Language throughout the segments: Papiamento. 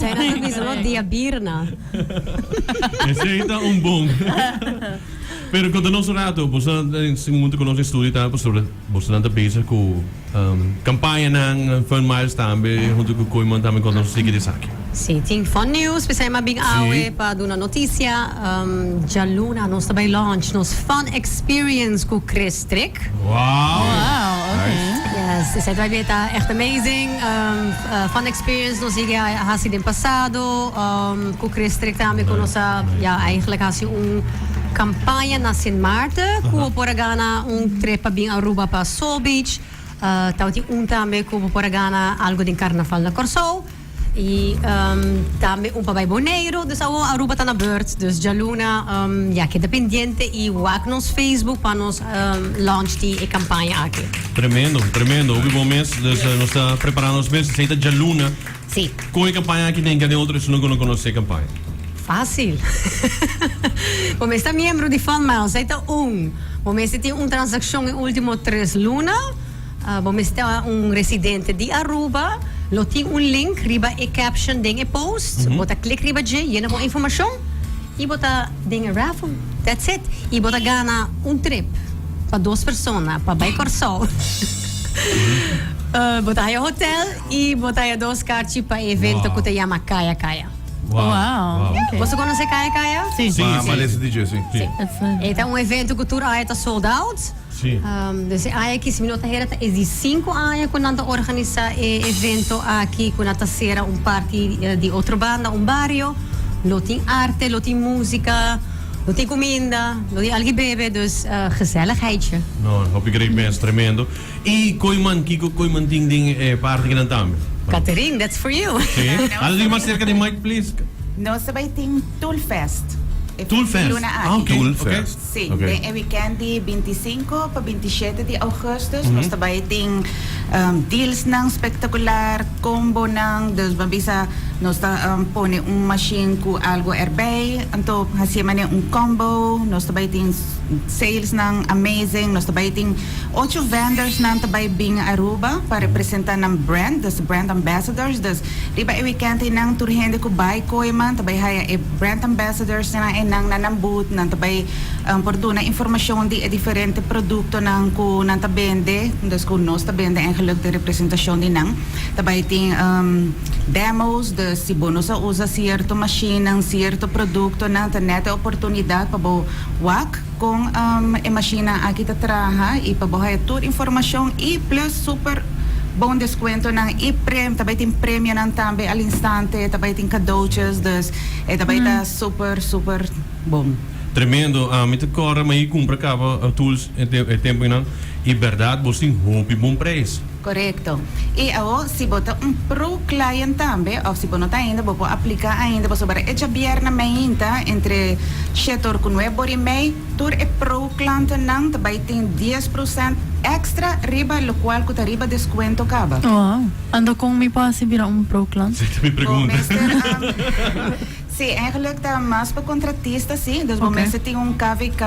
Zij nan ta bisa no diabirna. Esey ta un bon. Pero conta nos un rato, boso nan segun cu nos estudio ta pasobra boso nan ta bezig cu campañanan, Fun Miles tambe hunto cu Kooyman tambe conta nos sigui di esaki. Si, tin fun news, p'esei m'a bin awe pa duna noticia. Djaluna nos ta bay launch nos Fun Experience cu Chris Trick. Wow! Wow, ok. Yes, esei ta bay ta echt amazing. Fun experience nos yega a hasi den pasado cu Chris Trick tambe cu nos a ya eigenlijk hasi un campaña na Sint Maarten cu bo por a gana un trip pa bin Aruba pa Soul Beach. Tabatin un tambe cu bo por a gana algo den carnaval na Corsou. Y tambe un pa bay Boneiru. Dus awo Aruba ta na beurt. Dus djaluna ya keda pendiente y wak nos Facebook pa nos launch di e campaña aki. Tremendo, tremendo. Hopi bon mes. Dus nos ta prepara nos mes. Esey ta djaluna. Si. Con e campaña aki den den otro esun cu no conoce e campaña? Facil. Bo mester ta miembro di Fun Miles. Esey ta un. Bo mester tin un transaccion e ultimo tres luna. Bo mester ta un residente di Aruba, lo tin un link riba e caption den e post, bo ta click riba dje, yena bo informacion y bo ta den e raffle. That's it. Y bo ta gana un trip pa dos persona pa bay Corsou. Bo ta haya hotel y bo ta haya dos karchi pa e evento cu ta yama Kaya Kaya. Wow. Boso conoce Kaya Kaya? Si. Si. Ma lesa di dje, si. Si. E ta un evento cu tur aña ta sold out. Sí. Dus e aña aki, si mi no ta hera, ta e di sinku aña ku nan ta organisá e evento aki, ku nan ta sera un parti di otro banda, un bario. Lo tin arte, lo tin músika, lo tin kuminda, lo tin algu bebe, dus gezelligheidje. No, hopi great mes, tremendo. I Kooyman, kiko Kooyman tin den e parti kinan tambe? Catherine, that's for you. Sí. Hala di mas serka di mic, please. Nos ta bai tin Toolfest. E Toolfest? fin di luna Ah, aki. ok. Toolfest. Ok. Sí, Ok. den e weekend di 25 pa 27 di augustus nos ta bai tin dealsnan spektakular, combonan, dus bo bisa nos ta pone un machine ku algo erbij, anto hasié manera un combo, nos ta bai tin salesnan amazing, nos ta bai tin ocho vendorsnan ta bai bin Aruba pa representa nan brand, dus brand ambassadors, dus riba e weekend einan tur hende ku bai Kooiman ta bai haya e brand ambassadorsnan einan na nan booth, nan ta bai por duna informashon di e diferente produktonan ku nan ta bende, dus ku nos ta bende eigenlijk den representashon di nan. Ta bai tin demos, dus si bo no sa usa sierto mashinnan, sierto produktonan, ta nèt e oportunidat pa bo wak kon e mashinnan aki ta traha i pa bo haya tur informashon i plus super bon deskuentonan i pre ta bai tin premionan tambe al instante, ta bai tin cadeautjes, dus e ta bai ta super super bon. Tremendo, ami ta kòrda mi a kumpra kaba tools e tempu einan i bèrdat bos tin hopi bon prijs. Korekto. I awo si bo ta un pro client tambe of si bo no ta ainda bo por aplica ainda pasobra e djabièrnè meinta entre shete or ku nuebe or i mei tur e pro klantennan ta bai tin dies prosent extra riba lokual ku ta riba deskuento kaba. Wow. Anto kon mi por hasi bira un pro klant? Esei ta mi Bo pregunta. mester Sí, eigenlijk ta mas pa contratista sí, dus bo Ok. mester tin un KVK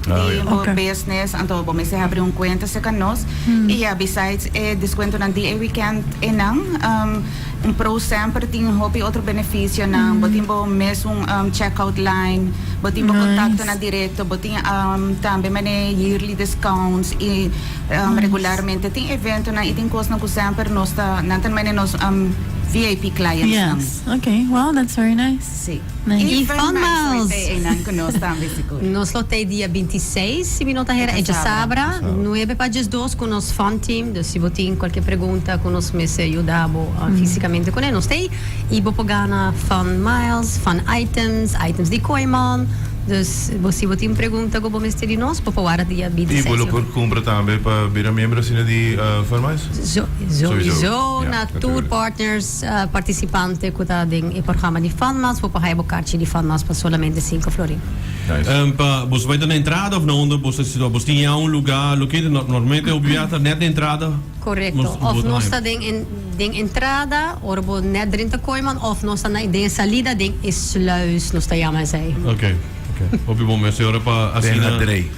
di ja. bo Ok. business, anto bo mester habri un cuenta cerca nos. Y ja, besides e descuentonan di e weekend enan, um, un pro semper tin hopi otro beneficionan. Bo tin bo mes un um, checkout line, bo tin bo Nice. contactonan directo, bo tin um, tambe mane yearly discounts y um, Nice. regularmente tin eventonan y tin cosnan cu semper nos ta, nan ta mane nos um, VIP clientsnan. Yes. Ok, wow, that's very nice. Sí. Nice. Y Fun Fun Miles Miles. e nan cu nos tambe sigur. Nos lo t'ey dia 26, si mi no ta hera, E e djasabra. djasabra, nuebe pa djesdos cu nos Fun Team. Dus si bo tin cualkier pregunta cu nos mester yuda bo fisicamente cune, nos t'ey. Y bo por gana Fun Miles, Fun Items, items di Kooyman. Dus bo si bo tin pregunta cu bo mester di nos, bo por warda dia Y 26. bo lo por cumpra tambe pa bira miembro asina di Fun Miles? So, sowieso Ja, na tur natuurlijk. partners. Participante cu ta den e programa di Funmas bo por haya bo carchi di Funmas pa solamente cinco florin. Nice. Pa boso bai ta na entrada of na unda boso ta situa? Boso tin ya un lugar located? Normalmente hopi bia ta net na entrada. Correcto. Of nos ta den den entrada ora bo net drenta Kooiman of nos ta na den e salida den e sluis nos ta yama esey. Ok, ok. Hopi bon mes ora pa Den asina. Hadrey.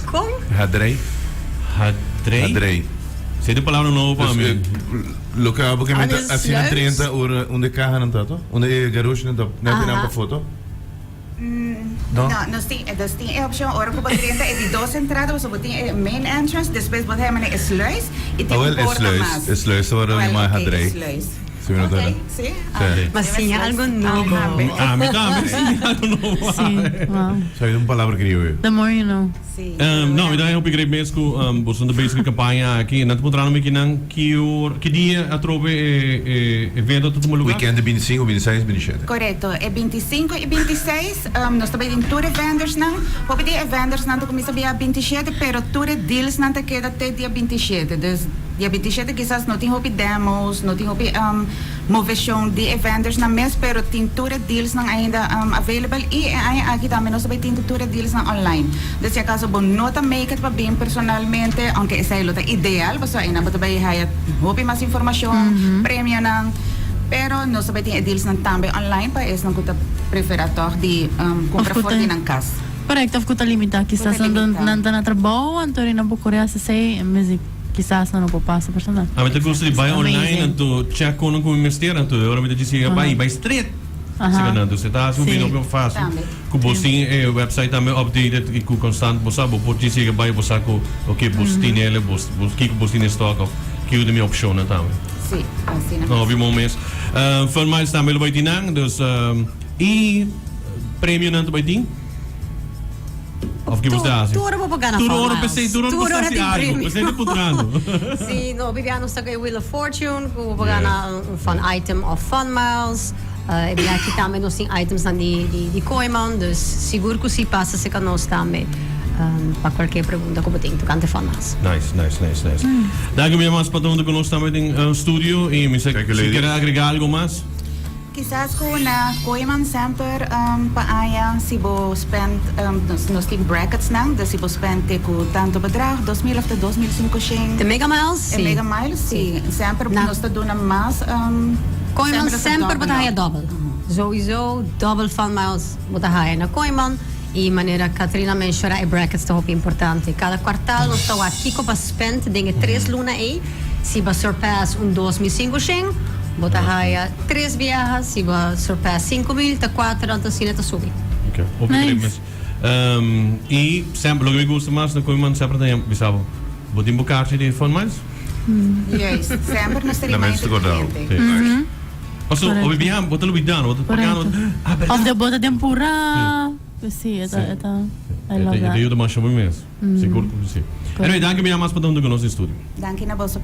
Con? Hadrey. Hadrey? Hadrey. Esey ta un palabra nobo pa mi. Loke abo ke meta Ah, de asina sluis? 30 ora unda e kahanan ta to? Unda e garoshinan ta net Aha. nan pa foto? No? No, nos tin, nos tin e opcion ora cu bo drenta e di dos entrada, pasobra bo tin e main entrance, despues bo ta hema na e sluis y tin Ah, wel, un e porta sluis. mas. E sluis ta worde Wel, mi ok, hadrei. e sluis. Si mi no ta Ok, erra. si. Sí. Ah, Ma siña algo nobo. Ah, mi tambe siña algo nobo. Si, wow. Sa un palabra crioyo. The more you know. Si. No, mi ta hopi great mes ku boso ta bezig ku kampaña aki. Nan ta puntra mi kinan ki or, ki dia atrobe e e evento ta tuma lugar? Weekend di 25, 26, 27. Korekto, e 25 i 26 nos ta bai den tur e vendersnan. Hopi di e vendersnan ta kuminsá bia 27, pero tur e dealsnan ta keda te dia 27. Dus dia 27 kisas no tin hopi demos, no tin hopi moveshon di e vendersnan mes, pero tin tur e dealsnan ainda available i e aña aki tambe nos ta bai tin tur e dealsnan online. Dus si acaso bo no ta make it pa bin personalmente, aunke esei lo ta ideal, pasobra einan bo ta bai haya hopi mas informacion, premionan, pero nos ta bai tin e dealsnan tambe online pa esnan cu ta prefera toch di cumpra Of cu for ta di nan cas. Correcto, of cu ta limita. Kisas Cu ta nan limita. nan ta na trabou, anto nan por core haci esei en bes di kisas nan no por pasa personal. A mi ta gusta di bai online Amazing. anto check con cu mi mester anto e ora mi ta djis yega bai, bai straight. Aha. Asina nan, dus e ta haci un Sí. bida hopi fácil. Tambe. Ku bo tin e website tambe updated i ku konstant bo sa bo por djis yega bai bo sa ku oke bos tin ele bos bos kiko bos tin den stock of kiko ta mi opshonnan tambe. Sí, asina No mes. hopi bon mes. Fun Miles tambe lo bai tin nan dus i premionan ta bai tin? Of ki bos ta hasi? Tur ora bo por gana Tur Fun ora Miles. pesei tur ora Tur bos ta ora hasi tin algo. premio. Pesei ta puntrando. Sí, no, bibiano nos ta ku e Wheel of Fortune ku bo por Yes. gana un fun item of Fun Miles. E bia aki tambe nos tin itemsnan di di di Kooiman, dus sigur ku si pasa serka nos tambe pa kualkier pregunta ku bo tin tokante Fun Miles. Nice, nice, nice, nice. Danki un bia mas pa ta hunto ku nos tambe den studio y mi sa Thank you, si ladies. kier agrega algo mas. Kisas ku na Kooiman semper pa aña si bo spend nos nos tin bracketsnan, dus si bo spend te ku tanto bedrag, 2000 of te 2500. Te Mega Miles? E Si. Mega Miles, si. Semper Na. nos ta duna mas. Kooiman Semper ta semper bo ta dòbel. haya dòbel. Sowieso dòbel Fun Miles bo ta haya na Kooiman. I manera Katrina menshona e brackets ta hopi importante. Kada kwartal nos ta wak kiko bo a spend den e tres luna ei. Si bo a surpass un 2500 bo ta haya tres biaha. Si bo a surpass 5000 ta kuater anto asina ta subi. Ok, hopi Nice. great mes. I semper loke mi gusta mas na Kooiman semper ta bisa bo, bo tin bo kaartje di Fun Miles? Juist, semper nos ta Na remind mens e te kordao. cliente. Sí. Paso, Correcto. hopi biaha bo ta lubida, bo ta pagando. Correcto. Ah, berdad. Of de bo ta den pura. Pues sí, e ta, e ta, I love E ta that. yuda masha hopi mes. Sigur ku si. Anyway, danki biaha mas pa ta hunto ku nos den studio. Danki na boso pa.